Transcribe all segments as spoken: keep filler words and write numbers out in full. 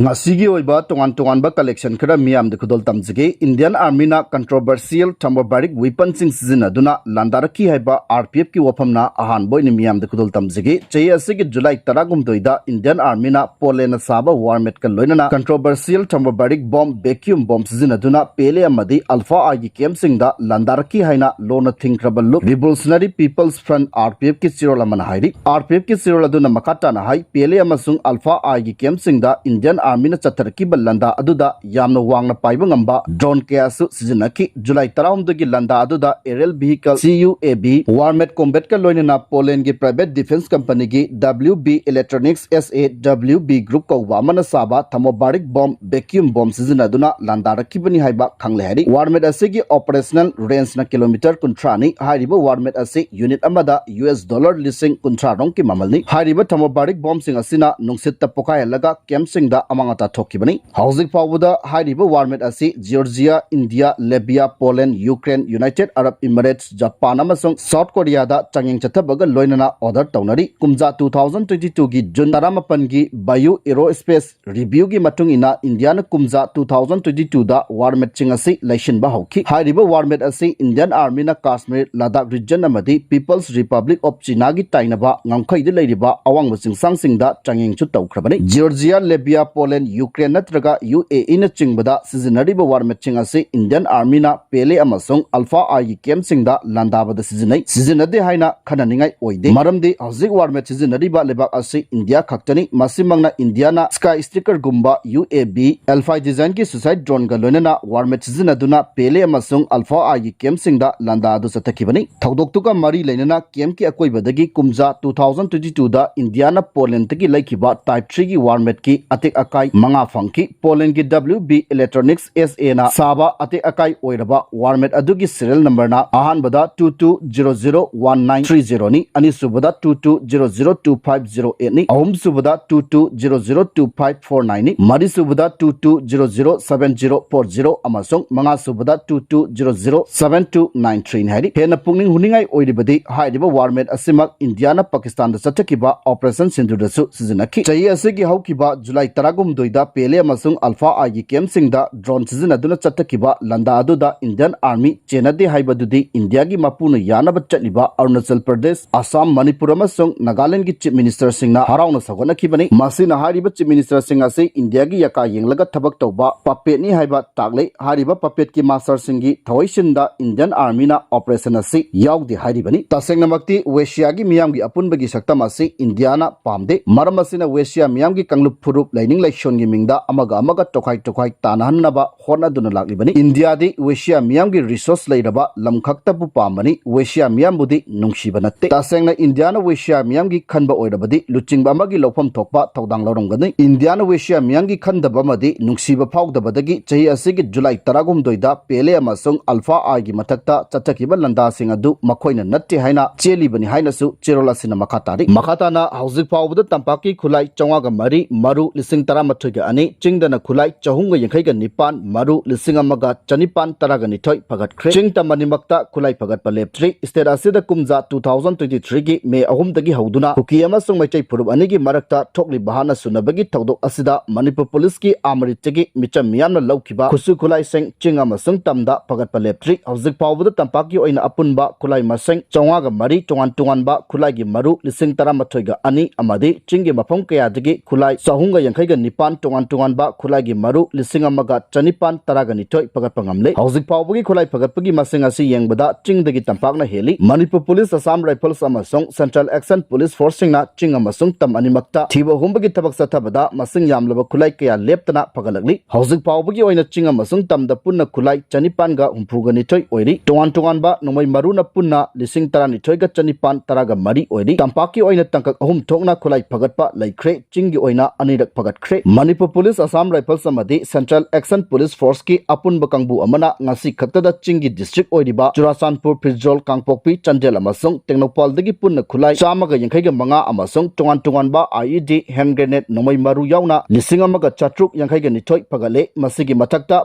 ꯉꯁꯤꯒꯤ ꯑꯣꯏꯕ ꯇꯣꯉꯥꯟ ꯇꯣꯉꯥꯟꯕ collection ꯈꯔ ꯃꯤꯌꯥꯝꯗ ꯈꯨꯗꯣꯜ ꯇꯝꯖꯒꯦ꯫ Indian Armyꯅ controversial thermobaric weaponꯁꯤꯡ ꯁꯤꯖꯤꯟꯅꯗꯨꯅ ꯂꯥꯟꯗꯥꯔꯛꯈꯤ ꯍꯥꯏꯕ RPFꯀꯤ ꯋꯥꯐꯝꯅ ꯑꯍꯥꯟꯕ ꯑꯣꯏꯅ ꯃꯤꯌꯥꯝꯗ ꯈꯨꯗꯣꯜ ꯇꯝꯖꯒꯦ꯫ ꯆꯍꯤ ꯑꯁꯤꯒꯤ July ꯇꯔꯥꯍꯨꯝꯗꯣꯏꯗ Indian Armyꯅ Polandꯅ ꯁꯥꯕ Warmethꯀ ꯂꯣꯏꯅꯅ controversial thermobaric bomb vacuum bomb ꯁꯤꯖꯤꯟꯅꯗꯨꯅ Pele ꯑꯃꯗꯤ Alpha Iꯒꯤ campꯁꯤꯡꯗ ꯂꯥꯟꯗꯥꯔꯛꯈꯤ ꯍꯥꯏꯅ ꯂꯣꯟꯅ ꯊꯤꯡꯈ꯭ꯔꯕ Luk Revolutionary People's Front RPFꯀꯤ ꯆꯦꯔꯣꯜ ꯑꯃꯅ ꯍꯥꯏꯔꯤ꯫ RPFꯀꯤ ꯆꯦꯔꯣꯜ ꯑꯗꯨꯅ ꯃꯈꯥ ꯇꯥꯅ ꯍꯥꯏ, Pele ꯑꯃꯁꯨꯡ Alpha Iꯒꯤ campꯁꯤꯡꯗ Indian Armyꯅ ꯆꯠꯊꯔꯛꯈꯤꯕ ꯂꯥꯟꯗꯥ ꯑꯗꯨꯗ ꯌꯥꯝꯅ ꯋꯥꯡꯅ ꯄꯥꯏꯕ ꯉꯝꯕ drone ꯀꯌꯥꯁꯨ ꯁꯤꯖꯤꯟꯅꯈꯤ꯫ July ꯇꯔꯥꯍꯨꯝꯗꯣꯏꯒꯤ ꯂꯥꯟꯗꯥ ꯑꯗꯨꯗ aerial vehicle, CUAV, Warmeth Combatꯀ ꯂꯣꯏꯅꯅ Polandꯒꯤ private defense companyꯒꯤ WB Electronics SA WB Group ꯀꯧꯕ ꯑꯃꯅ ꯁꯥꯕ thermobaric bomb vacuum bomb ꯁꯤꯖꯤꯟꯅꯗꯨꯅ ꯂꯥꯟꯗꯥꯔꯛꯈꯤꯕꯅꯤ ꯍꯥꯏꯕ ꯈꯪꯂꯦ ꯍꯥꯏꯔꯤ꯫ Warmeth ꯑꯁꯤꯒꯤ operational rangeꯅ kilometre ꯀꯨꯟꯊ꯭ꯔꯥꯅꯤ꯫ ꯍꯥꯏꯔꯤꯕ Warmeth ꯑꯁꯤ unit ꯑꯃꯗ US dollar ꯂꯤꯁꯤꯡ ꯀꯨꯟꯊ꯭ꯔꯥ ꯔꯣꯝꯒꯤ ꯃꯃꯜꯅꯤ꯫ ꯍꯥꯏꯔꯤꯕ thermobaric bombꯁꯤꯡ ꯑꯁꯤꯅ ꯅꯨꯡꯁꯤꯠꯇ ꯄꯣꯈꯥꯏꯍꯜꯂꯒ campꯁꯤꯡꯗ ꯑꯃꯥꯡ ꯑꯇꯥ ꯊꯣꯛꯈꯤꯕꯅꯤ꯫ ꯍꯧꯖꯤꯛ ꯐꯥꯎꯕꯗ ꯍꯥꯏꯔꯤꯕ Warmeth ꯑꯁꯤ Georgia, India, Libya, Poland, Ukraine, United Arab Emirates, Japan ꯑꯃꯁꯨꯡ South Koreaꯗ ꯆꯥꯡꯌꯦꯡ ꯆꯠꯊꯕꯒ ꯂꯣꯏꯅꯅ order ꯇꯧꯅꯔꯤ꯫ ꯀꯨꯝꯖꯥ two thousand twenty twoꯒꯤ June ꯇꯔꯥꯃꯥꯄꯟꯒꯤ Bio Aerospace Reviewꯒꯤ ꯃꯇꯨꯡ ꯏꯟꯅ Indiaꯅ ꯀꯨꯝꯖꯥ two thousand twenty twoꯗ Warmethꯁꯤꯡ ꯑꯁꯤ ꯂꯩꯁꯤꯟꯕ ꯍꯧꯈꯤ꯫ ꯍꯥꯏꯔꯤꯕ Warmeth ꯑꯁꯤ Indian Armyꯅ Kashmir, Ladakh region ꯑꯃꯗꯤ People's Republic of Chinaꯒꯤ ꯇꯥꯏꯅꯕ ꯉꯝꯈꯩꯗ ꯂꯩꯔꯤꯕ ꯑꯋꯥꯡꯕ ꯆꯤꯡꯁꯥꯡꯁꯤꯡꯗ ꯆꯥꯡꯌꯦꯡꯁꯨ ꯇꯧꯈ꯭ꯔꯕꯅꯤ꯫ Georgia, Libya, Poland, Ukraine ꯅꯠꯇ꯭ꯔꯒ UAEꯅꯆꯤꯡꯕꯗ ꯁꯤꯖꯤꯟꯅꯔꯤꯕ Warmethꯁꯤꯡ ꯑꯁꯤ Indian Armyꯅ Pele ꯑꯃꯁꯨꯡ Alpha Iꯒꯤ campꯁꯤꯡꯗ ꯂꯥꯟꯗꯥꯕꯗ ꯁꯤꯖꯤꯟꯅꯩ꯫ ꯁꯤꯖꯤꯟꯅꯗꯦ ꯍꯥꯏꯅ ꯈꯟꯅꯅꯤꯡꯉꯥꯏ ꯑꯣꯏꯗꯦ, ꯃꯔꯝꯗꯤ ꯍꯧꯖꯤꯛ Warmeth ꯁꯤꯖꯤꯟꯅꯔꯤꯕ ꯂꯩꯕꯥꯛ ꯑꯁꯤ India ꯈꯛꯇꯅꯤ꯫ ꯃꯁꯤꯃꯛꯅ Indiaꯅ Sky Sticker ꯒꯨꯝꯕ UAV, Alpha Designꯒꯤ suicide droneꯒ ꯂꯣꯏꯅꯅ Warmeth ꯁꯤꯖꯤꯟꯅꯗꯨꯅ Pele ꯑꯃꯁꯨꯡ Alpha Iꯒꯤ campꯁꯤꯡꯗ ꯂꯥꯟꯗꯥ ꯑꯗꯨ ꯆꯠꯊꯈꯤꯕꯅꯤ꯫ ꯊꯧꯗꯣꯛꯇꯨꯒ ꯃꯔꯤ ꯂꯩꯅꯅ campꯀꯤ ꯑꯀꯣꯏꯕꯗꯒꯤ ꯀꯨꯝꯖꯥ two thousand twenty twoꯗ Indiaꯅ Polandꯗꯒꯤ ꯂꯩꯈꯤꯕ Type threeꯒꯤ Warmethꯀꯤ ꯑꯇꯦꯛ ꯑꯀꯥꯏ ꯃꯉꯥ ꯐꯪꯈꯤ꯫ Polandꯒꯤ WB Electronics SAꯅ ꯁꯥꯕ ꯑꯇꯦꯛ ꯑꯀꯥꯏ ꯑꯣꯏꯔꯕ Warmeth ꯑꯗꯨꯒꯤ serial numberꯅ ꯑꯍꯥꯟꯕꯗ two two zero zero one nine three zeroꯅꯤ, ꯑꯅꯤꯁꯨꯕꯗ two two zero zero two five zero eightꯅꯤ, ꯑꯍꯨꯝꯁꯨꯕꯗ two two zero zero two five four nineꯅꯤ, ꯃꯔꯤꯁꯨꯕꯗ two two zero zero seven zero four zero ꯑꯃꯁꯨꯡ ꯃꯉꯥꯁꯨꯕꯗ two two zero zero seven two nine threeꯅꯤ ꯍꯥꯏꯔꯤ꯫ ꯍꯦꯟꯅ ꯄꯨꯛꯅꯤꯡ ꯍꯨꯅꯤꯡꯉꯥꯏ ꯑꯣꯏꯔꯤꯕꯗꯤ ꯍꯥꯏꯔꯤꯕ Warmeth ꯑꯁꯤꯃꯛ Indiaꯅ Pakistan ꯗ ꯆꯠꯊꯈꯤꯕ Operation Sindoorꯗꯁꯨ ꯁꯤꯖꯤꯟꯅꯈꯤ꯫ ꯆꯍꯤ ꯑꯁꯤꯒꯤ ꯍꯧꯈꯤꯕ July ꯇꯔꯥ ꯍꯨꯝꯗꯣꯏꯗ ꯄꯦꯂꯦ ꯑꯃꯁꯨꯡ ꯑꯜꯐꯥ ꯑꯥꯏꯒꯤ ꯀꯦꯝꯞꯁꯤꯡꯗ ꯗ꯭ꯔꯣꯟ ꯁꯤꯖꯤꯟꯅꯗꯨꯅ ꯆꯠꯊꯈꯤꯕ ꯂꯥꯟꯗꯥ ꯑꯗꯨꯗ ꯏꯟꯗꯤꯌꯟ ꯑꯥꯔꯃꯤ ꯆꯦꯟꯅꯗꯦ ꯍꯥꯏꯕꯗꯨꯗꯤ ꯏꯟꯗꯤꯌꯥꯒꯤ ꯃꯄꯨꯅ ꯌꯥꯅꯕ ꯆꯠꯂꯤꯕ ꯑꯔꯨꯅꯥꯆꯜ ꯄ꯭ꯔꯗꯦꯁ, ꯑꯁꯥꯝ, ꯃꯅꯤꯄꯨꯔ ꯑꯃꯁꯨꯡ ꯅꯥꯒꯥꯂꯦꯟꯗꯒꯤ ꯆꯤꯐ ꯃꯤꯅꯤꯁꯇꯔꯁꯤꯡꯅ ꯍꯔꯥꯎꯅ ꯁꯧꯒꯠꯅꯈꯤꯕꯅꯤ꯫ ꯃꯁꯤꯅ ꯍꯥꯏꯔꯤꯕ ꯆꯤꯐ ꯃꯤꯅꯤꯁꯇꯔꯁꯤꯡ ꯑꯁꯤ ꯏꯟꯗꯤꯌꯥꯒꯤ ꯌꯥꯀꯥ ꯌꯦꯡꯂꯒ ꯊꯕꯛ ꯇꯧꯕ ꯄꯄꯦꯠꯅꯤ ꯍꯥꯏꯕ ꯇꯥꯛꯂꯦ꯫ ꯍꯥꯏꯔꯤꯕ ꯄꯄꯦꯠꯀꯤ ꯃꯥꯁꯇꯔꯁꯤꯡꯒꯤ ꯊꯋꯥꯏꯁꯤꯟꯗ ꯏꯟꯗꯤꯌꯟ ꯑꯥꯔꯃꯤꯅ ꯑꯣꯄꯔꯦꯁꯟ ꯑꯁꯤ ꯌꯥꯎꯗꯦ ꯍꯥꯏꯔꯤꯕꯅꯤ꯫ ꯇꯁꯦꯡꯅꯃꯛꯇꯤ ꯋꯦꯁꯤꯌꯥꯒꯤ ꯃꯤꯌꯥꯝꯒꯤ ꯑꯄꯨꯟꯕꯒꯤ ꯁꯛꯇꯝ ꯑꯁꯤ ꯏꯟꯗꯤꯌꯥꯅ ꯄꯥꯝꯗꯦ꯫ ꯃꯔꯝ ꯑꯁꯤꯅ ꯋꯦꯁꯤꯌꯥ ꯃꯤꯌꯥꯝꯒꯤ ꯀꯥꯡꯂꯨꯞ ꯐꯨꯔꯨꯞ, ꯂꯥꯏꯅꯤꯡ ꯂꯥꯏꯁꯣꯟꯒꯤ ꯃꯤꯡꯗ ꯑꯃꯒ ꯑꯃꯒ ꯇꯣꯈꯥꯏ ꯇꯣꯈꯥꯏ ꯇꯥꯅꯍꯟꯅꯕ ꯍꯣꯠꯅꯗꯨꯅ ꯂꯥꯛꯂꯤꯕꯅꯤ꯫ ꯏꯟꯗꯤꯌꯥꯗꯤ ꯋꯦꯁꯤꯌꯥ ꯃꯤꯌꯥꯝꯒꯤ ꯔꯤꯁꯣꯔꯁ ꯂꯩꯔꯕ ꯂꯝ ꯈꯛꯇꯕꯨ ꯄꯥꯝꯕꯅꯤ, ꯋꯦꯁꯤꯌꯥ ꯃꯤꯌꯥꯝꯕꯨꯗꯤ ꯅꯨꯡꯁꯤꯕ ꯅꯠꯇꯦ꯫ ꯇꯁꯦꯡꯅ ꯏꯟꯗꯤꯌꯥꯅ ꯋꯦꯁꯤꯌꯥ ꯃꯤꯌꯥꯝꯒꯤ ꯈꯟꯕ ꯑꯣꯏꯔꯕꯗꯤ ꯂꯨꯆꯤꯡꯕ ꯑꯃꯒꯤ ꯂꯧꯐꯝ ꯊꯣꯛꯄ ꯊꯧꯗꯥꯡ ꯂꯧꯔꯝꯒꯅꯤ꯫ ꯏꯟꯗꯤꯌꯥꯅ ꯋꯦꯁꯤꯌꯥ ꯃꯤꯌꯥꯝꯒꯤ ꯈꯟꯗꯕ ꯑꯃꯗꯤ ꯅꯨꯡꯁꯤꯕ ꯐꯥꯎꯗꯕꯗꯒꯤ ꯆꯍꯤ ꯑꯁꯤꯒꯤ ꯖꯨꯂꯥꯏ ꯇꯔꯥꯍꯨꯝꯗꯣꯏꯗ ꯄꯦꯂꯦ ꯑꯃꯁꯨꯡ ꯑꯜꯐꯥ ꯑꯥꯏꯒꯤ ꯃꯊꯛꯇ ꯆꯠꯊꯈꯤꯕ ꯂꯥꯟꯗꯥꯁꯤꯡ ꯑꯗꯨ ꯃꯈꯣꯏꯅ ꯅꯠꯇꯦ ꯍꯥꯏꯅ ꯆꯦꯜꯂꯤꯕꯅꯤ ꯍꯥꯏꯅꯁꯨ ꯆꯦꯔꯣꯜ ꯑꯁꯤꯅ ꯃꯈꯥ ꯇꯥꯔꯤ꯫ ꯃꯈꯥ ꯇꯥꯅ ꯍꯧꯖꯤꯛ ꯐꯥꯎꯕꯗ ꯇꯝꯄꯥꯛꯀꯤ ꯈꯨꯠꯂꯥꯏ ꯆꯥꯝꯃꯉꯥꯒ ꯃꯔꯤ, ꯃꯔꯨ ꯂꯤꯁꯤꯡ ꯇꯔꯥꯃꯥꯊꯣꯏꯒ ꯑꯅꯤ, ꯆꯤꯡꯗꯅ ꯈꯨꯠꯂꯥꯏ ꯆꯍꯨꯝꯒ ꯌꯥꯡꯈꯩꯒ ꯅꯤꯄꯥꯟ, ꯃꯔꯨ ꯂꯤꯁꯤꯡ ꯑꯃꯒ ꯆꯅꯤꯄꯥꯟ ꯇꯔꯥꯒ ꯅꯤꯊꯣꯏ ꯐꯒꯠꯈ꯭ꯔꯦ꯫ ꯆꯤꯡ ꯇꯝ ꯑꯅꯤꯃꯛꯇ ꯈꯨꯠꯂꯥꯏ ꯐꯒꯠꯄ ꯂꯦꯞꯇ꯭ꯔꯤ꯫ ꯁ꯭ꯇꯦꯠ ꯑꯁꯤꯗ ꯀꯨꯝꯖꯥ two thousand twenty threeꯒꯤ ꯃꯦ ꯑꯍꯨꯝꯗꯒꯤ ꯍꯧꯗꯨꯅ ꯀꯨꯀꯤ ꯑꯃꯁꯨꯡ ꯃꯩꯇꯩ ꯐꯨꯔꯨꯞ ꯑꯅꯤꯒꯤ ꯃꯔꯛꯇ ꯊꯣꯛꯂꯤꯕ ꯍꯥꯠꯅ ꯁꯨꯅꯕꯒꯤ ꯊꯧꯗꯣꯛ ꯑꯁꯤꯗ ꯃꯅꯤꯄꯨꯔ ꯄꯨꯂꯤꯁꯀꯤ ꯑꯥꯃꯔꯤꯠꯇꯒꯤ ꯃꯤꯆꯝ ꯃꯤꯌꯥꯝꯅ ꯂꯧꯈꯤꯕ ꯈꯨꯠꯁꯨ ꯈꯨꯠꯂꯥꯏꯁꯤꯡ ꯆꯤꯡ ꯑꯃꯁꯨꯡ ꯇꯝꯗ ꯐꯒꯠꯄ ꯂꯦꯞꯇ꯭ꯔꯤ꯫ ꯍꯧꯖꯤꯛ ꯐꯥꯎꯕꯗ ꯇꯝꯄꯥꯛꯀꯤ ꯑꯣꯏꯅ ꯑꯄꯨꯟꯕ ꯈꯨꯠꯂꯥꯏ ꯃꯁꯤꯡ ꯆꯥꯝꯃꯉꯥꯒ ꯃꯔꯤ, ꯇꯣꯉꯥꯟ ꯇꯣꯉꯥꯟꯕ ꯈꯨꯠꯂꯥꯏꯒꯤ ꯃꯔꯨ ꯂꯤꯁꯤꯡ ꯇꯔꯥꯃꯥꯊꯣꯏꯒ ꯑꯅꯤ ꯑꯃꯗꯤ ꯆꯤꯡꯒꯤ ꯃꯐꯝ ꯀꯌꯥꯗꯒꯤ ꯈꯨꯠꯂꯥꯏ ꯆꯍꯨꯝꯒ ꯌꯥꯡꯈꯩꯒ ꯅꯤꯄꯥꯟ, ꯇꯣꯉꯥꯟ ꯇꯣꯉꯥꯟꯕ ꯈꯨꯠꯂꯥꯏꯒꯤ ꯃꯔꯨ ꯂꯤꯁꯤꯡ ꯑꯃꯒ ꯆꯅꯤꯄꯥꯟ ꯇꯔꯥꯒ ꯅꯤꯊꯣꯏ ꯐꯒꯠꯄ ꯉꯝꯂꯦ꯫ ꯍꯧꯖꯤꯛ ꯐꯥꯎꯕꯒꯤ ꯈꯨꯠꯂꯥꯏ ꯐꯒꯠꯄꯒꯤ ꯃꯁꯤꯡ ꯑꯁꯤ ꯌꯦꯡꯕꯗ ꯆꯤꯡꯗꯒꯤ ꯇꯝꯄꯥꯛꯅ ꯍꯦꯜꯂꯤ꯫ ꯃꯅꯤꯄꯨꯔ ꯄꯨꯂꯤꯁ, ꯑꯁꯥꯝ ꯔꯥꯏꯐꯜꯁ ꯑꯃꯁꯨꯡ ꯁꯦꯟꯇ꯭ꯔꯦꯜ ꯑꯦꯛꯁꯟ ꯄꯨꯂꯤꯁ ꯐꯣꯔꯁꯁꯤꯡꯅ ꯆꯤꯡ ꯑꯃꯁꯨꯡ ꯇꯝ ꯑꯅꯤꯃꯛꯇ ꯊꯤꯕ ꯍꯨꯝꯕꯒꯤ ꯊꯕꯛ ꯆꯠꯊꯕꯗ ꯃꯁꯤꯡ ꯌꯥꯝꯂꯕ ꯈꯨꯠꯂꯥꯏ ꯀꯌꯥ ꯂꯦꯞꯇꯅ ꯐꯒꯠꯂꯛꯂꯤ꯫ ꯍꯧꯖꯤꯛ ꯐꯥꯎꯕꯒꯤ ꯑꯣꯏꯅ ꯆꯤꯡ ꯑꯃꯁꯨꯡ ꯇꯝꯗ ꯄꯨꯟꯅ ꯈꯨꯠꯂꯥꯏ ꯆꯅꯤꯄꯥꯟꯒ ꯍꯨꯝꯐꯨꯒ ꯅꯤꯊꯣꯏ ꯑꯣꯏꯔꯤ꯫ ꯇꯣꯉꯥꯟ ꯇꯣꯉꯥꯟꯕ ꯅꯣꯡꯃꯩ ꯃꯔꯨꯅ ꯄꯨꯟꯅ ꯂꯤꯁꯤꯡ ꯇꯔꯥꯅꯤꯊꯣꯏꯒ ꯆꯅꯤꯄꯥꯟ ꯇꯔꯥꯒ ꯃꯔꯤ ꯑꯣꯏꯔꯤ꯫ ꯇꯝꯄꯥꯛꯀꯤ ꯑꯣꯏꯅ ꯇꯥꯡꯀꯛ ꯑꯍꯨꯝ ꯊꯣꯛꯅ ꯈꯨꯠꯂꯥꯏ ꯐꯒꯠꯄ ꯂꯩꯈ꯭ꯔꯦ꯫ ꯆꯤꯡꯒꯤ ꯑꯣꯏꯅ ꯑꯅꯤꯔꯛ ꯐꯒꯠꯈ꯭ꯔꯦ꯫ ꯃꯅꯤꯄꯨꯔ ꯄꯨꯂꯤꯁ, ꯑꯁꯥꯝ ꯔꯥꯏꯐꯜꯁ ꯑꯃꯗꯤ ꯁꯦꯟꯇ꯭ꯔꯦꯜ ꯑꯦꯛꯁꯟ ꯄꯨꯂꯤꯁ ꯐꯣꯔꯁꯀꯤ ꯑꯄꯨꯟꯕ ꯀꯥꯡꯕꯨ ꯑꯃꯅ ꯉꯁꯤ ꯈꯛꯇꯗ ꯆꯤꯡꯒꯤ ꯗꯤꯁꯇ꯭ꯔꯤꯛ ꯑꯣꯏꯔꯤꯕ ꯆꯨꯔꯥꯆꯥꯟꯄꯨꯔ, ꯐꯤꯔꯖꯣꯜ, ꯀꯥꯡꯄꯣꯛꯄꯤ, ꯆꯥꯟꯗꯦꯜ ꯑꯃꯁꯨꯡ ꯇꯦꯡꯅꯧꯄꯥꯜꯗꯒꯤ ꯄꯨꯟꯅ ꯈꯨꯠꯂꯥꯏ ꯆꯥꯝꯃꯒ ꯌꯥꯡꯈꯩꯒ ꯃꯉꯥ ꯑꯃꯁꯨꯡ ꯇꯣꯉꯥꯟ ꯇꯣꯉꯥꯟꯕ IED, ꯍꯦꯟ ꯒ꯭ꯔꯦꯅꯦꯗ, ꯅꯣꯡꯃꯩ ꯃꯔꯨ ꯌꯥꯎꯅ ꯂꯤꯁꯤꯡ ꯑꯃꯒ ꯆꯥꯇ꯭ꯔꯨꯛ ꯌꯥꯡꯈꯩꯒ ꯅꯤꯊꯣꯏ ꯐꯒꯠꯂꯦ꯫ ꯃꯁꯤꯒꯤ ꯃꯊꯛꯇ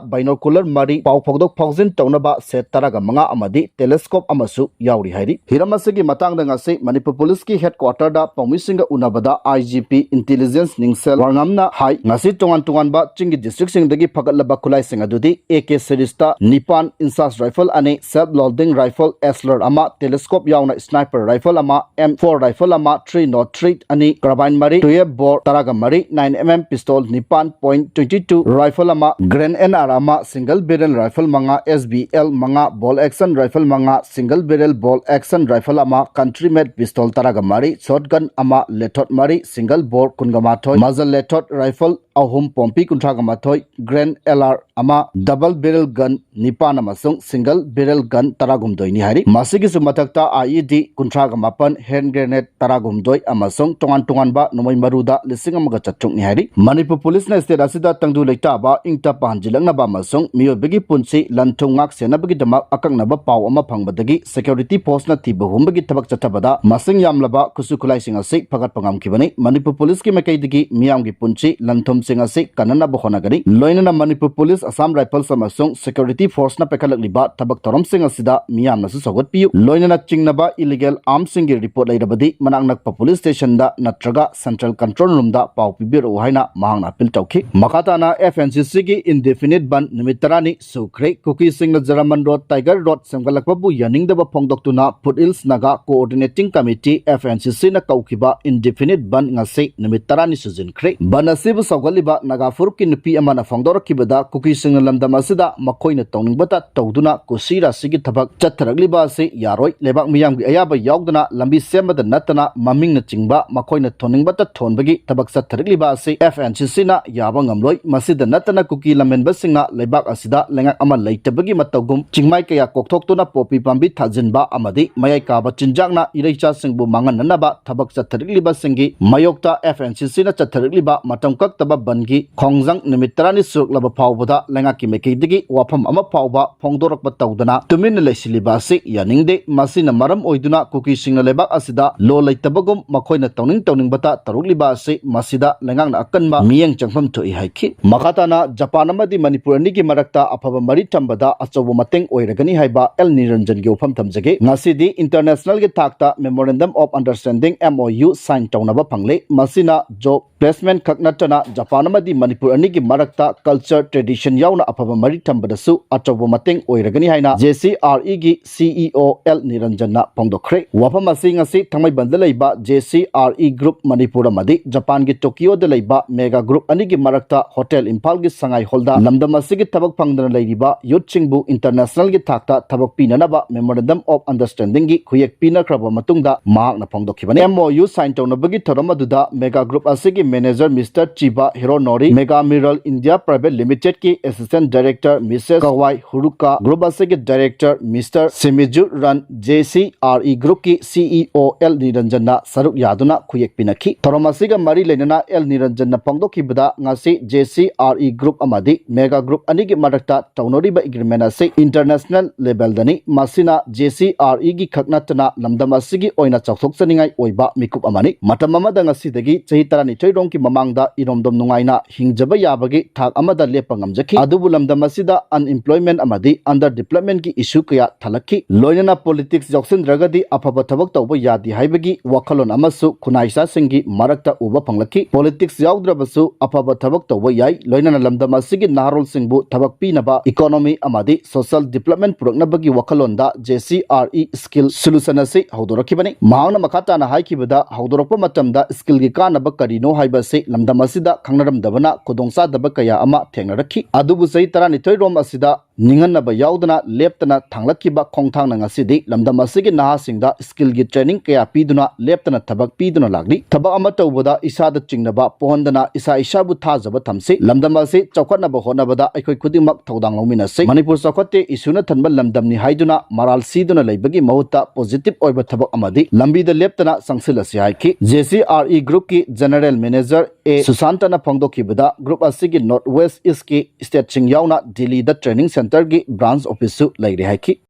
ꯕꯥꯏꯅꯣꯀꯨꯂꯔ ꯃꯔꯤ, ꯄꯥꯎ ꯐꯥꯎꯗꯣꯛ ꯐꯥꯎꯖꯤꯟ ꯇꯧꯅꯕ ꯁꯦꯠ ꯇꯔꯥꯒ ꯃꯉꯥ ꯑꯃꯗꯤ ꯇꯦꯂꯦꯁꯀꯣꯞ ꯑꯃꯁꯨ ꯌꯥꯎꯔꯤ ꯍꯥꯏꯔꯤ꯫ ꯍꯤꯔꯝ ꯑꯁꯤꯒꯤ ꯃꯇꯥꯡꯗ ꯉꯁꯤ ꯃꯅꯤꯄꯨꯔ ꯄꯨꯂꯤꯁꯀꯤ ꯍꯦꯗꯀ꯭ꯋꯥꯇꯔꯗ ꯄꯥꯎꯃꯤꯁꯤꯡꯒ ꯎꯅꯕꯗ IGP Intelligence ꯅꯤꯡꯁꯦꯜ ꯋꯥꯉꯝꯅ ꯍꯥꯏ꯫ ꯉꯁꯤ ꯇꯣꯉꯥꯟ ꯇꯣꯉꯥꯟꯕ ꯆꯤꯡꯒꯤ districtꯁꯤꯡꯗꯒꯤ ꯐꯒꯠꯂꯕ ꯈꯨꯠꯂꯥꯏꯁꯤꯡ ꯑꯗꯨꯗꯤ A K series ꯇ ꯅꯤꯄꯥꯟ, INSAS rifle ꯑꯅꯤ, self loading rifle, S L R ꯑꯃ, telescope ꯌꯥꯎꯅ sniper rifle ꯑꯃ, M four rifle ꯑꯃ, three nought three ꯑꯅꯤ, carbine ꯃꯔꯤ, twelve bore ꯇꯔꯥꯒ ꯃꯔꯤ, nine M M pistol ꯅꯤꯄꯥꯟ point twenty two rifle ꯑꯃ, Grand N R ꯑꯃ, single barrel rifle ꯃꯉꯥ, S B L ꯃꯉꯥ, bolt action rifle ꯃꯉꯥ, single barrel bolt action rifle ꯑꯃ, country made pistol ꯇꯔꯥꯒ ꯃꯔꯤ, shotgun ꯑꯃ, lathot ꯃꯔꯤ, single bore ꯀꯨꯟꯒ ꯃꯥꯊꯣꯏ, muzzle lathot rifle ꯑꯍꯨꯝ, ꯄꯣꯝꯄꯤ ꯀꯨꯟꯊ꯭ꯔꯥꯒ ꯃꯥꯊꯣꯏ, Grand L R ꯑꯃ, double barrel gun ꯅꯤꯄꯥꯟ ꯑꯃꯁꯨꯡ single barrel gun ꯇꯔꯥꯍꯨꯝꯗꯣꯏꯅꯤ ꯍꯥꯏꯔꯤ꯫ ꯃꯁꯤꯒꯤꯁꯨ ꯃꯊꯛꯇ I E D ꯀꯨꯟꯊ꯭ꯔꯥꯒ ꯃꯥꯄꯟ, hand grenade ꯇꯔꯥꯍꯨꯝꯗꯣꯏ ꯑꯃꯁꯨꯡ ꯇꯣꯉꯥꯟ ꯇꯣꯉꯥꯟꯕ ꯅꯣꯡꯃꯩ ꯃꯔꯨꯗ ꯂꯤꯁꯤꯡ ꯑꯃꯒ ꯆꯥꯇ꯭ꯔꯨꯛꯅꯤ ꯍꯥꯏꯔꯤ꯫ ꯃꯅꯤꯄꯨꯔ ꯄꯨꯂꯤꯁꯅ state ꯑꯁꯤꯗ ꯇꯪꯗꯨ ꯂꯩꯇꯥꯕ, ꯏꯪ ꯇꯞꯄ ꯍꯟꯖꯤꯜꯂꯛꯅꯕ ꯑꯃꯁꯨꯡ ꯃꯤꯑꯣꯏꯕꯒꯤ ꯄꯨꯟꯁꯤ ꯂꯟ ꯊꯨꯝ ꯉꯥꯛ ꯁꯦꯟꯅꯕꯒꯤꯗꯃꯛ ꯑꯀꯛꯅꯕ ꯄꯥꯎ ꯑꯃ ꯐꯪꯕꯗꯒꯤ security forceꯅ ꯊꯤꯕ ꯍꯨꯝꯕꯒꯤ ꯊꯕꯛ ꯆꯠꯊꯕꯗ ꯃꯁꯤꯡ ꯌꯥꯝꯂꯕ ꯈꯨꯠꯁꯨ ꯈꯨꯠꯂꯥꯏꯁꯤꯡ ꯑꯁꯤ ꯐꯒꯠꯄ ꯉꯝꯈꯤꯕꯅꯤ꯫ ꯃꯅꯤꯄꯨꯔ ꯄꯨꯂꯤꯁꯀꯤ ꯃꯥꯏꯀꯩꯗꯒꯤ ꯃꯤꯌꯥꯝꯒꯤ ꯄꯨꯟꯁꯤ ꯂꯟ ꯊꯨꯝꯁꯤꯡ ꯑꯁꯤ ꯀꯟꯅꯅꯕ ꯍꯣꯠꯅꯒꯅꯤ꯫ ꯂꯣꯏꯅꯅ ꯃꯅꯤꯄꯨꯔ ꯄꯨꯂꯤꯁ, Assam Rifles ꯑꯃꯁꯨꯡ security forceꯅ ꯄꯥꯏꯈꯠꯂꯛꯂꯤꯕ ꯊꯕꯛ ꯊꯧꯔꯝꯁꯤꯡ ꯑꯁꯤꯗ ꯃꯤꯌꯥꯝꯅꯁꯨ ꯁꯧꯒꯠꯄꯤꯌꯨ꯫ ꯂꯣꯏꯅꯅ ꯆꯤꯡꯅꯕ illegal armsꯁꯤꯡꯒꯤ report ꯂꯩꯔꯕꯗꯤ ꯃꯅꯥꯛ ꯅꯛꯄ police stationꯗ ꯅꯠꯇ꯭ꯔꯒ central control roomꯗ ꯄꯥꯎ ꯄꯤꯕꯤꯔꯛꯎ ꯍꯥꯏꯅ ꯃꯍꯥꯛꯅ appeal ꯇꯧꯈꯤ꯫ ꯃꯈꯥ ꯇꯥꯅ F N C Cꯒꯤ indefinite ban ꯅꯨꯃꯤꯠ ꯇꯔꯥꯅꯤ ꯁꯨꯈ꯭ꯔꯦ꯫ ꯀꯨꯀꯤꯁꯤꯡꯅ ꯖꯔꯃꯟ ꯔꯣꯗ, ꯇꯥꯏꯒꯔ ꯔꯣꯗ ꯁꯦꯝꯒꯠꯂꯛꯄꯕꯨ ꯌꯥꯅꯤꯡꯗꯕ ꯐꯣꯡꯗꯣꯛꯇꯨꯅ Foothills Naga Coordinating Committee, F N C Cꯅ ꯀꯧꯈꯤꯕ indefinite ban ꯉꯁꯤ ꯅꯨꯃꯤꯠ ꯇꯔꯥꯅꯤ ꯁꯨꯖꯤꯟꯈ꯭ꯔꯦ꯫ Ban ꯑꯁꯤꯕꯨ ꯁꯧꯒꯠꯂꯤꯕ ꯅꯥꯒꯥ ꯐꯨꯔꯨꯞꯀꯤ ꯅꯨꯄꯤ ꯑꯃꯅ ꯐꯣꯡꯗꯣꯔꯛꯈꯤꯕꯗ, ꯀꯨꯀꯤꯁꯤꯡꯅ ꯂꯝꯗꯝ ꯑꯁꯤꯗ ꯃꯈꯣꯏꯅ ꯇꯧꯅꯤꯡꯕꯇ ꯇꯧꯗꯨꯅ ꯀꯨꯁꯤ ꯔꯥꯁꯤꯒꯤ ꯊꯕꯛ ꯆꯠꯊꯔꯛꯂꯤꯕ ꯑꯁꯤ ꯌꯥꯔꯣꯏ꯫ ꯂꯩꯕꯥꯛ ꯃꯤꯌꯥꯝꯒꯤ ꯑꯌꯥꯕ ꯌꯥꯎꯗꯅ ꯂꯝꯕꯤ ꯁꯦꯝꯕꯗ ꯅꯠꯇꯅ ꯃꯃꯤꯡꯅꯆꯤꯡꯕ ꯃꯈꯣꯏꯅ ꯊꯣꯟꯅꯤꯡꯕꯇ ꯊꯣꯟꯕꯒꯤ ꯊꯕꯛ ꯆꯠꯊꯔꯛꯂꯤꯕ ꯑꯁꯤ F N C Cꯅ ꯌꯥꯕ ꯉꯝꯂꯣꯏ꯫ ꯃꯁꯤꯗ ꯅꯠꯇꯅ ꯀꯨꯀꯤ ꯂꯝꯍꯦꯟꯕꯁꯤꯡꯅ ꯂꯩꯕꯥꯛ ꯑꯁꯤꯗ ꯂꯩꯉꯥꯛ ꯑꯃ ꯂꯩꯇꯕꯒꯤ ꯃꯇꯧꯒꯨꯝ ꯆꯤꯡꯃꯥꯏ ꯀꯌꯥ ꯀꯣꯛꯊꯣꯛꯇꯨꯅ ꯄꯣꯄꯤ ꯄꯥꯝꯕꯤ ꯊꯥꯖꯤꯟꯕ ꯑꯃꯗꯤ ꯃꯌꯥꯏ ꯀꯥꯕ ꯆꯤꯟꯖꯥꯛꯅ ꯏꯔꯩꯆꯥꯁꯤꯡꯕꯨ ꯃꯥꯡꯍꯟꯅꯅꯕ ꯊꯕꯛ ꯆꯠꯊꯔꯛꯂꯤꯕꯁꯤꯡꯒꯤ ꯃꯥꯌꯣꯛꯇ F N C Cꯅ ꯆꯠꯊꯔꯛꯂꯤꯕ ꯃꯇꯝ ꯀꯛꯇꯕ banꯒꯤ ꯈꯣꯡꯖꯪ ꯅꯨꯃꯤꯠ ꯇꯔꯥꯅꯤ ꯁꯨꯔꯛꯂꯕ ꯐꯥꯎꯕꯗ ꯂꯩꯉꯥꯛꯀꯤ ꯃꯥꯏꯀꯩꯗꯒꯤ ꯋꯥꯐꯝ ꯑꯃ ꯐꯥꯎꯕ ꯐꯣꯡꯗꯣꯔꯛꯄ ꯇꯧꯗꯅ ꯇꯨꯃꯤꯟꯅ ꯂꯩꯁꯤꯜꯂꯤꯕ ꯑꯁꯤ ꯌꯥꯅꯤꯡꯗꯦ꯫ ꯃꯁꯤꯅ ꯃꯔꯝ ꯑꯣꯏꯗꯨꯅ ꯀꯨꯀꯤꯁꯤꯡꯅ ꯂꯩꯕꯥꯛ ꯑꯁꯤꯗ ꯂꯣ ꯂꯩꯇꯕꯒꯨꯝ ꯃꯈꯣꯏꯅ ꯇꯧꯅꯤꯡ ꯇꯧꯅꯤꯡꯕꯇ ꯇꯧꯔꯛꯂꯤꯕ ꯑꯁꯤ ꯃꯁꯤꯗ ꯂꯩꯉꯥꯛꯅ ꯑꯀꯟꯕ ꯃꯤꯠꯌꯦꯡ ꯆꯪꯐꯝ ꯊꯣꯛꯏ ꯍꯥꯏꯈꯤ꯫ ꯃꯈꯥ ꯇꯥꯅ ꯖꯄꯥꯟ ꯑꯃꯗꯤ ꯃꯅꯤꯄꯨꯔ ꯑꯅꯤꯒꯤ ꯃꯔꯛꯇ ꯑꯐꯕ ꯃꯔꯤ ꯊꯝꯕꯗ ꯑꯆꯧꯕ ꯃꯇꯦꯡ ꯑꯣꯏꯔꯒꯅꯤ ꯍꯥꯏꯕ ꯑꯦꯜ ꯅꯤꯔꯟꯖꯟꯒꯤ ꯋꯥꯐꯝ ꯊꯝꯖꯒꯦ꯫ ꯉꯁꯤꯗꯤ internationalꯒꯤ ꯊꯥꯛꯇ Memorandum of Understanding, M O U, sign ꯇꯧꯅꯕ ꯐꯪꯂꯦ꯫ ꯃꯁꯤꯅ job placement ꯈꯛ ꯅꯠꯇꯅ ꯖꯄꯥꯟ ꯖꯄꯥꯟ ꯑꯃꯗꯤ ꯃꯅꯤꯄꯨꯔ ꯑꯅꯤꯒꯤ ꯃꯔꯛꯇ culture tradition ꯌꯥꯎꯅ ꯑꯐꯕ ꯃꯔꯤ ꯊꯝꯕꯗꯁꯨ ꯑꯆꯧꯕ ꯃꯇꯦꯡ ꯑꯣꯏꯔꯒꯅꯤ ꯍꯥꯏꯅ J C R E ꯒꯤ C E O L ꯅꯤꯔꯟꯖꯟꯅ ꯐꯣꯡꯗꯣꯛꯈ꯭ꯔꯦ꯫ ꯋꯥꯐꯝ ꯑꯁꯤ ꯉꯁꯤ ꯊꯥꯡꯃꯩꯕꯟꯗ ꯂꯩꯕ J C R E Group Manipur ꯑꯃꯗꯤ ꯖꯄꯥꯟꯒꯤ ꯇꯣꯀꯤꯌꯣꯗ ꯂꯩꯕ Mega Group ꯑꯅꯤꯒꯤ ꯃꯔꯛꯇ ꯍꯣꯇꯦꯜ ꯏꯝꯐꯥꯜꯒꯤ ꯁꯉꯥꯏ ꯍꯣꯜꯗ ꯂꯝꯗꯝ ꯑꯁꯤꯒꯤ ꯊꯕꯛ ꯐꯪꯗꯅ ꯂꯩꯔꯤꯕ ꯌꯨꯠꯁꯤꯡꯕꯨ international ꯒꯤ ꯊꯥꯛꯇ ꯊꯕꯛ ꯄꯤꯅꯅꯕ Memorandum of Understanding ꯒꯤ ꯈꯨꯌꯦꯛ ꯄꯤꯅꯈ꯭ꯔꯕ ꯃꯇꯨꯡꯗ ꯃꯍꯥꯛꯅ ꯐꯣꯡꯗꯣꯛꯈꯤꯕꯅꯤ꯫ M O U sign ꯇꯧꯅꯕꯒꯤ ꯊꯧꯔꯝ ꯑꯗꯨꯗ Mega Group ꯑꯁꯤꯒꯤ manager Mister Chiba Hironori, Mega Mineral India Private Limited ꯀꯤ Assistant Director Missus Kawai Huruka, Group ꯑꯁꯤꯒꯤ Director Mister Shimizu Ran, J C R E Group ꯀꯤ C E O L ꯅꯤꯔꯟꯖꯟꯅ ꯁꯔꯨꯛ ꯌꯥꯗꯨꯅ ꯈꯨꯌꯦꯛ ꯄꯤꯅꯈꯤ꯫ ꯊꯧꯔꯝ ꯑꯁꯤꯒ ꯃꯔꯤ ꯂꯩꯅꯅ L ꯅꯤꯔꯟꯖꯟꯅ ꯐꯣꯡꯗꯣꯛꯈꯤꯕꯗ, ꯉꯁꯤ J C R E Group ꯑꯃꯗꯤ Mega Group ꯑꯅꯤꯒꯤ ꯃꯔꯛꯇ ꯇꯧꯅꯔꯤꯕ agreement ꯑꯁꯤ international level ꯗꯅꯤ꯫ ꯃꯁꯤꯅ J C R E ꯒꯤ ꯈꯛ ꯅꯠꯇꯅ ꯂꯝꯗꯝ ꯑꯁꯤꯒꯤ ꯑꯣꯏꯅ ꯆꯥꯎꯊꯣꯛꯆꯅꯤꯡꯉꯥꯏ ꯑꯣꯏꯕ ꯃꯤꯀꯨꯞ ꯑꯃꯅꯤ꯫ ꯃꯇꯝ ꯑꯃꯗ ꯉꯁꯤꯗꯒꯤ ꯆꯍꯤ ꯇꯔꯥꯅꯤꯊꯣꯏ ꯔꯣꯝꯒꯤ ꯃꯃꯥꯡꯗ ꯏꯔꯣꯝꯗꯣꯝ ꯅꯨꯡꯉꯥꯏꯅ ꯍꯤꯡꯖꯕ ꯌꯥꯕꯒꯤ ꯊꯥꯛ ꯑꯃꯗ ꯂꯦꯞꯄ ꯉꯝꯖꯈꯤ꯫ ꯑꯗꯨꯕꯨ ꯂꯝꯗꯝ ꯑꯁꯤꯗ unemployment ꯑꯃꯗꯤ under development ꯀꯤ issue ꯀꯌꯥ ꯊꯜꯂꯛꯈꯤ꯫ ꯂꯣꯏꯅꯅ politics ꯌꯥꯎꯁꯤꯟꯗ꯭ꯔꯒꯗꯤ ꯑꯐꯕ ꯊꯕꯛ ꯇꯧꯕ ꯌꯥꯗꯦ ꯍꯥꯏꯕꯒꯤ ꯋꯥꯈꯜꯂꯣꯟ ꯑꯃꯁꯨ ꯈꯨꯟꯅꯥꯏꯁꯥꯁꯤꯡꯒꯤ ꯃꯔꯛꯇ ꯎꯕ ꯐꯪꯂꯛꯈꯤ꯫ Politics ꯌꯥꯎꯗ꯭ꯔꯕꯁꯨ ꯑꯐꯕ ꯊꯕꯛ ꯇꯧꯕ ꯌꯥꯏ꯫ ꯂꯣꯏꯅꯅ ꯂꯝꯗꯝ ꯑꯁꯤꯒꯤ ꯅꯍꯥꯔꯣꯜꯁꯤꯡꯕꯨ ꯊꯕꯛ ꯄꯤꯅꯕ economy ꯑꯃꯗꯤ social development ꯄꯨꯔꯛꯅꯕꯒꯤ ꯋꯥꯈꯜꯂꯣꯟꯗ J C R E Skill Solution ꯑꯁꯤ ꯍꯧꯗꯣꯔꯛꯈꯤꯕꯅꯤ꯫ ꯃꯍꯥꯛꯅ ꯃꯈꯥ ꯇꯥꯅ ꯍꯥꯏꯈꯤꯕꯗ, ꯍꯧꯗꯣꯔꯛꯄ ꯃꯇꯝꯗ skill ꯒꯤ ꯀꯥꯟꯅꯕ ꯀꯔꯤꯅꯣ ꯍꯥꯏꯕ ꯑꯁꯤ ꯂꯝꯗꯝ ꯑꯁꯤꯗ ꯈꯪꯅꯔꯝꯗꯕꯅ ꯈꯨꯗꯣꯡꯆꯥꯗꯕ ꯀꯌꯥ ꯑꯃ ꯊꯦꯡꯅꯔꯛꯈꯤ꯫ ꯑꯗꯨꯕꯨ ꯆꯍꯤ ꯇꯔꯥꯅꯤꯊꯣꯏ ꯔꯣꯝ ꯑꯁꯤꯗ ꯅꯤꯡꯍꯟꯅꯕ ꯌꯥꯎꯗꯅ ꯂꯦꯞꯇꯅ ꯊꯥꯡꯂꯛꯈꯤꯕ ꯈꯣꯡꯊꯥꯡꯅ ꯉꯁꯤꯗꯤ ꯂꯝꯗꯝ ꯑꯁꯤꯒꯤ ꯅꯍꯥꯁꯤꯡꯗ skill ꯒꯤ training ꯀꯌꯥ ꯄꯤꯗꯨꯅ ꯂꯦꯞꯇꯅ ꯊꯕꯛ ꯄꯤꯗꯨꯅ ꯂꯥꯛꯂꯤ꯫ ꯊꯕꯛ ꯑꯃ ꯇꯧꯕꯗ ꯏꯁꯥꯗ ꯆꯤꯡꯅꯕ ꯄꯣꯛꯍꯟꯗꯅ ꯏꯁꯥ ꯏꯁꯥꯕꯨ ꯊꯥꯖꯕ ꯊꯝꯁꯤ꯫ ꯂꯝꯗꯝ ꯑꯁꯤ ꯆꯥꯎꯈꯠꯅꯕ ꯍꯣꯠꯅꯕꯗ ꯑꯩꯈꯣꯏ ꯈꯨꯗꯤꯡꯃꯛ ꯊꯧꯗꯥꯡ ꯂꯧꯃꯤꯟꯅꯁꯤ꯫ ꯃꯅꯤꯄꯨꯔ ꯆꯥꯎꯈꯠꯇꯦ, issue ꯅ ꯊꯟꯕ ꯂꯝꯗꯝꯅꯤ ꯍꯥꯏꯗꯨꯅ ꯃꯔꯥꯜ ꯁꯤꯗꯨꯅ ꯂꯩꯕꯒꯤ ꯃꯍꯨꯠꯇ positive ꯑꯣꯏꯕ ꯊꯕꯛ ꯑꯃꯗꯤ ꯂꯝꯕꯤꯗ ꯂꯦꯞꯇꯅ ꯆꯪꯁꯤꯜꯂꯁꯤ ꯍꯥꯏꯈꯤ꯫ J C R E Group ꯀꯤ General Manager A ꯁꯨꯁꯥꯟꯇꯅ ꯐꯣꯡꯗꯣꯛꯈꯤꯕꯗ, group ꯑꯁꯤꯒꯤ North West East ꯀꯤ state ꯁꯤꯡ ꯌꯥꯎꯅ ꯗꯤꯜꯂꯤꯗ training center ꯒꯤ branch office ꯁꯨ ꯂꯩꯔꯦ ꯍꯥꯏꯈꯤ꯫